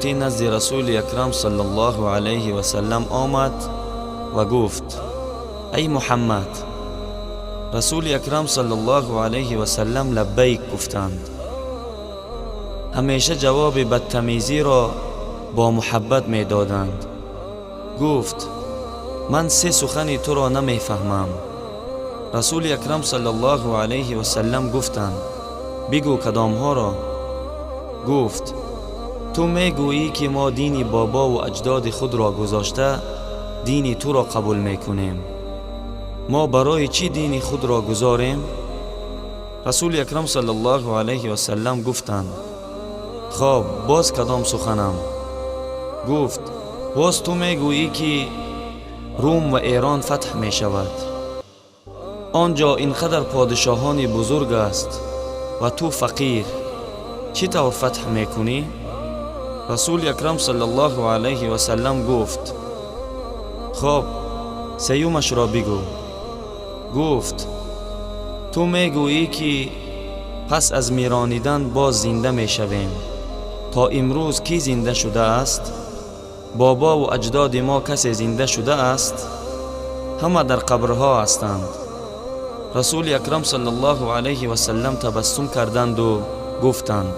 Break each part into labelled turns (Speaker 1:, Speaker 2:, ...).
Speaker 1: деҳотӣ назди Расули Акрам саллаллоҳу алайҳи васаллам омад ва гуфт: эй Муҳаммад. Расули Акрам саллаллоҳу алайҳи васаллам лаббайк гуфтанд. Ҳамеша ҷавоби бадтамизиро бо муҳаббат медоданд. Гуфт: ман се сухани туро намефаҳмам. Расули Акрам саллаллоҳу алайҳи васаллам гуфтанд: бигӯ, кадомҳоро? Гуфт: ту мегӯӣ, ки мо дини бобову аҷдоди худро гузошта, дини туро қабул мекунем. Мо барои чӣ дини худро гузорем? Расули Акрам саллаллоҳу алайҳи васаллам гуфтанд: хоб, боз кадом суханам? Гуфт: боз ту мегӯӣ, ки Рум ва Эрон фатҳ мешавад. Он ҷо ин қадар подишоҳони бузург аст ва ту фақир, чӣ тавр фатҳ мекунӣ? Расули Акрам саллаллоҳу алайҳи васаллам гуфт: хоб, сеюмашро бигӯ. Гуфт: ту мегӯӣ, ки пас аз миронидан боз зинда мешавем. То имрӯз кӣ зинда шудааст? Бобову аҷдоди мо касе зинда шудааст? Ҳама дар қабрҳо ҳастанд. Расули Акрам саллаллоҳу алайҳи васаллам табассум карданду гуфтанд: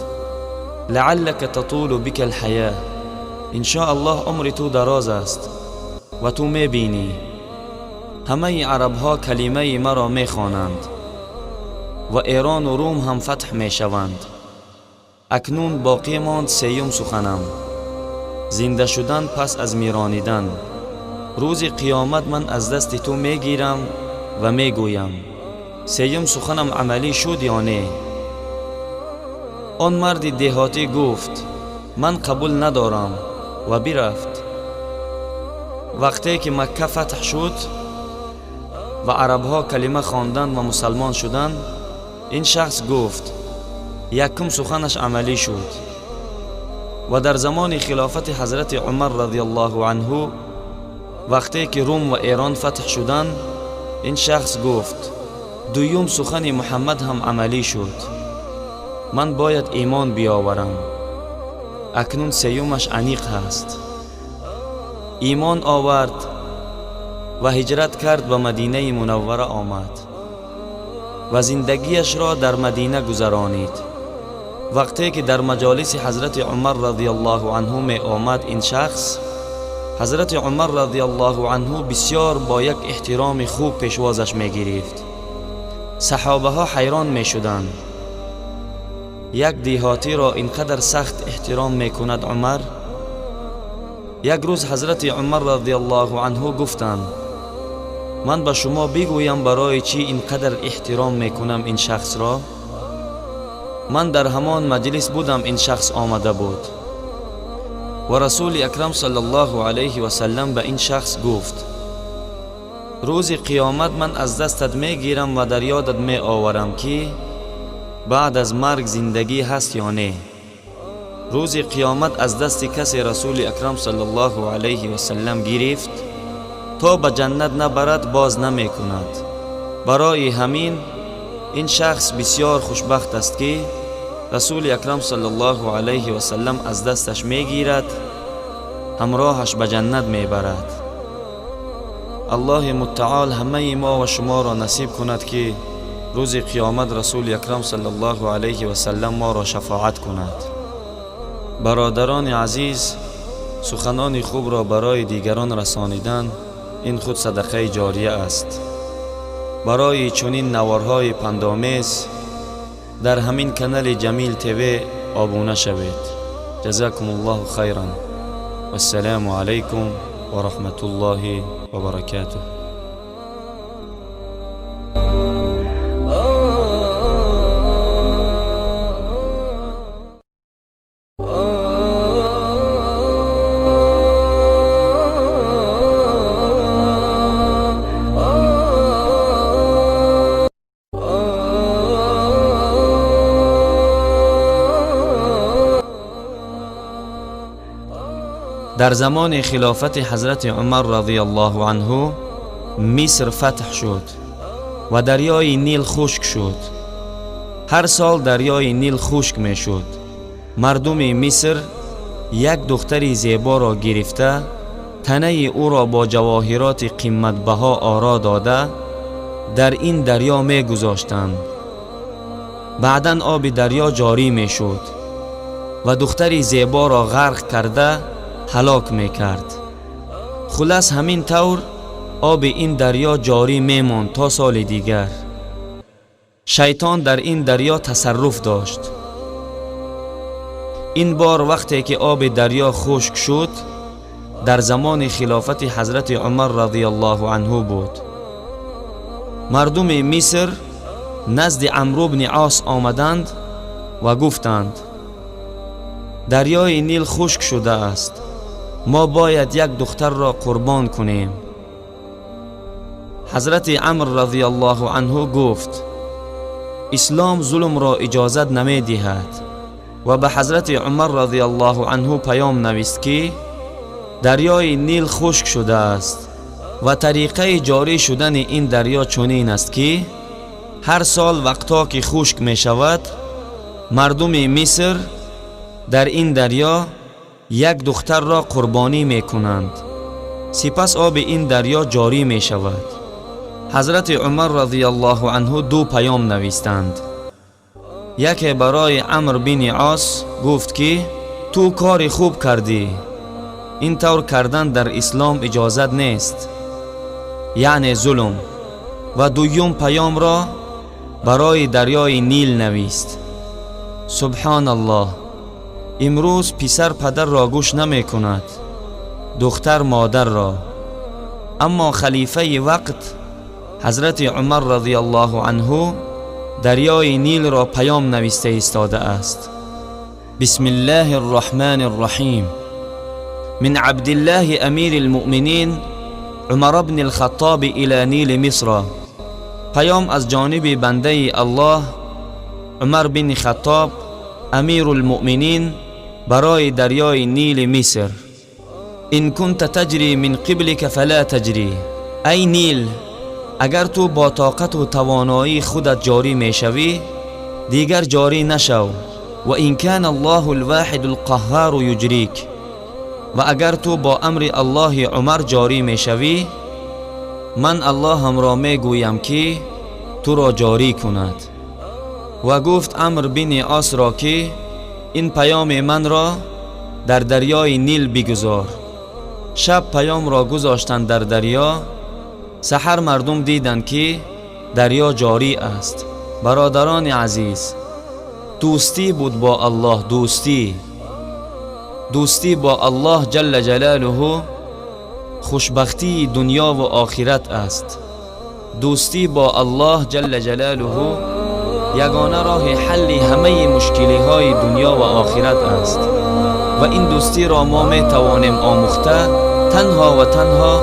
Speaker 1: лааллака татулу бика алҳаё, иншоаллоҳ, умри ту дароз аст ва ту мебинӣ, ҳамаи арабҳо калимаи маро мехонанд ва Эрону Рум ҳам фатҳ мешаванд. Акнун боқӣ монд сеюм суханам: зинда шудан пас аз миронидан. Рӯзи қиёмат ман аз дасти ту мегирам ва мегӯям: сеюм суханам амалӣ шуд ё не? Он марди деҳотӣ гуфт: ман қабул надорам, ва бирафт. Вақте ки Макка фатҳ шуд ва арабҳо калима хондан ва мусалмон шуданд, ин шахс гуфт, якум суханаш амалӣ шуд. Ва дар замони хилофати ҳазрати Умар радиаллоҳу анҳу, вақте ки Рум ва Эрон фатҳ шуданд, ин шахс гуфт: дуюм сухани Муҳаммад ҳам амалӣ шуд, ман бояд имон биёварам. Акнун сеюмаш аниқ ҳаст. Имон овард ва ҳиҷрат кард, ба Мадинаи Мунаввара омад ва зиндагиашро дар Мадина гузаронид. Вақте ки дар маҷолиси ҳазрати Умар радиаллоҳу анҳу меомад, ин шахс, ҳазрати Умар радиаллоҳу анҳу бисёр бо як эҳтироми хуб пешвозаш мегирифт. Саҳобаҳо ҳайрон мешуданд: як деҳотиро ин қадар сахт эҳтиром мекунад Умар. Як рӯз ҳазрати Умар радиаллоҳу анҳу гуфтанд: ман ба шумо бигӯям, барои чӣ ин қадар эҳтиром мекунам ин шахсро? Ман дар ҳамон маҷлис будам, ин шахс омада буд ва Расули Акрам саллаллоҳу алайҳи васаллам ба ин шахс гуфт: рӯзи қиёмат ман аз дастат мегирам ва дар ёдат меоварам, ки баъд аз марг зиндагӣ ҳаст ё не. Рӯзи қиёмат аз дасти касе Расули Акрам саллаллоҳу алайҳи васаллам гирифт, то ба ҷаннат набарад, боз намекунад. Барои ҳамин ин шахс бисёр хушбахт аст, ки Расули Акрам саллаллоҳу алайҳи васаллам аз дасташ мегирад, ҳамроҳаш ба ҷаннат мебарад. Аллоҳи муттаол ҳамаи мо ва шуморо насиб кунад, ки рӯзи қиёмат Расули Акрам саллаллоҳу алайҳи васаллам моро шафоат кунад. Бародарони азиз, суханони хубро барои дигарон расонидан ин худ садақаи ҷория аст. Барои чунин наворҳои пандомез дар ҳамин канали Ҷамил ТВ обуна шавед. Ҷазакум Аллоҳу хайран. Вассалому алайкум ва раҳматуллоҳи ва баракатуҳ. Дар замони хилофати ҳазрати Умар радиаллоҳу анҳу Миср фатҳ шуд ва дарёи Нил хушк шуд. Ҳар сол дарёи Нил хушк мешуд. Мардуми Миср як духтари зеборо гирифта, танаи ӯро бо ҷавоҳироти қиматбаҳо оро дода, дар ин дарё мегузоштанд. Баъдан оби дарё ҷорӣ мешуд ва духтари зеборо ғарқ карда ҳалок мекард. Хулас, ҳамин тавр оби ин дарё ҷорӣ мемонд то соли дигар. Шайтон дар ин дарё тасарруф дошт. Ин бор вақте ки оби дарё хушк шуд, дар замони хилофати ҳазрати Умар радиаллоҳу анҳу буд. Мардуми Миср назди Амру бни Ос омаданд ва гуфтанд: дарёи Нил хушк шудааст, мо бояд як духтарро қурбон кунем. Ҳазрати Амр радиаллоҳу анҳу гуфт: ислом зулмро иҷозат намедиҳад, ва ба ҳазрати Умар радиаллоҳу анҳу паём навист, ки дарёи Нил хушк шудааст ва тариқаи ҷорӣ шудани ин дарё чунин аст, ки ҳар сол вақто ки хушк мешавад, мардуми Миср дар ин дарё як духтарро қурбонӣ мекунанд, сипас оби ин дарё ҷорӣ мешавад. Ҳазрати Умар радиаллоҳу анҳу ду паём навистанд. Яке барои Амр бини Ос гуфт, ки ту кори хуб кардӣ, ин тавр кардан дар ислом иҷозат нест, яъне зулм. Ва дуюм паёмро барои дарёи Нил навист. Субҳоналлоҳ, имрӯз писар падарро гӯш намекунад, духтар модарро. Аммо халифаи вақт ҳазрати Умар радиаллоҳу анҳу дарёи Нилро паём нависта истодааст. Бисмиллаҳи рраҳмани рраҳим. Мин Абдиллаҳи амири лмуъминин Умар бни лхаттоби ила Нили Мисра. Паём аз ҷониби бандаи Аллоҳ Умар бини Хаттоб, амиру лмуъминин, барои дарёи Нили Миср. Ин кунта таҷри мин қиблика фала таҷри. Ай Нил, агар ту бо тоқату тавоноии худат ҷорӣ мешавӣ, дигар ҷорӣ нашав. Ва ин кана Аллоҳу лвоҳиду лқаҳҳару юҷрик. Ва агар ту бо амри Аллоҳи Умар ҷорӣ мешавӣ, ман Аллоҳамро мегӯям, ки туро ҷорӣ кунад. Ва гуфт Амр бини Осро, ки ин паёми манро дар дарёи Нил бигузор. Шаб паёмро гузоштанд дар дарё. Саҳар мардум диданд, ки дарё ҷорӣ аст. Бародарони азиз, дӯстӣ буд бо Аллоҳ, дӯстӣ, дӯстӣ бо Аллоҳ ҷалла ҷалолуҳу хушбахтии дунёву охират аст. Дӯстӣ бо Аллоҳ ҷалла ҷалолуҳу ягона роҳи ҳалли ҳамаи мушкилиҳои дунё ва охират аст ва ин дӯстиро мо метавонем омӯхта танҳо ва танҳо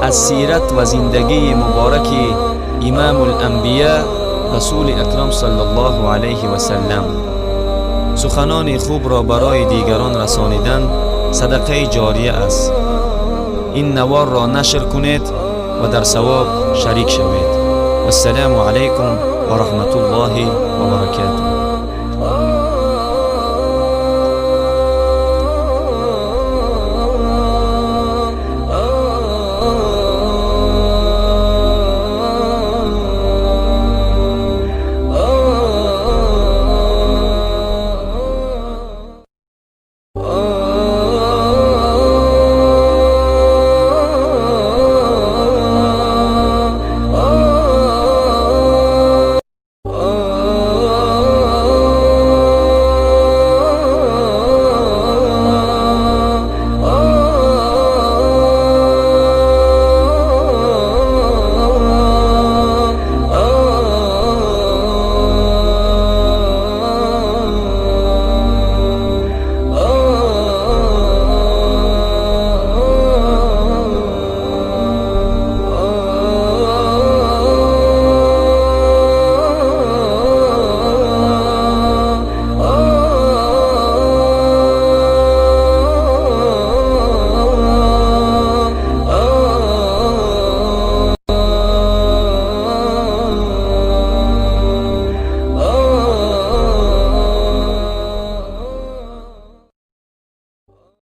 Speaker 1: аз сират ва зиндагии мубораки имамул-анбия, расули акрам саллаллоҳу алайҳи васаллам. Суханони хубро барои дигарон расонидан садақаи ҷория аст. Ин наворро нашр кунед ва дар савоб шарик шавед. Вассалому алайкум ва раҳматуллоҳи ва баракатуҳ.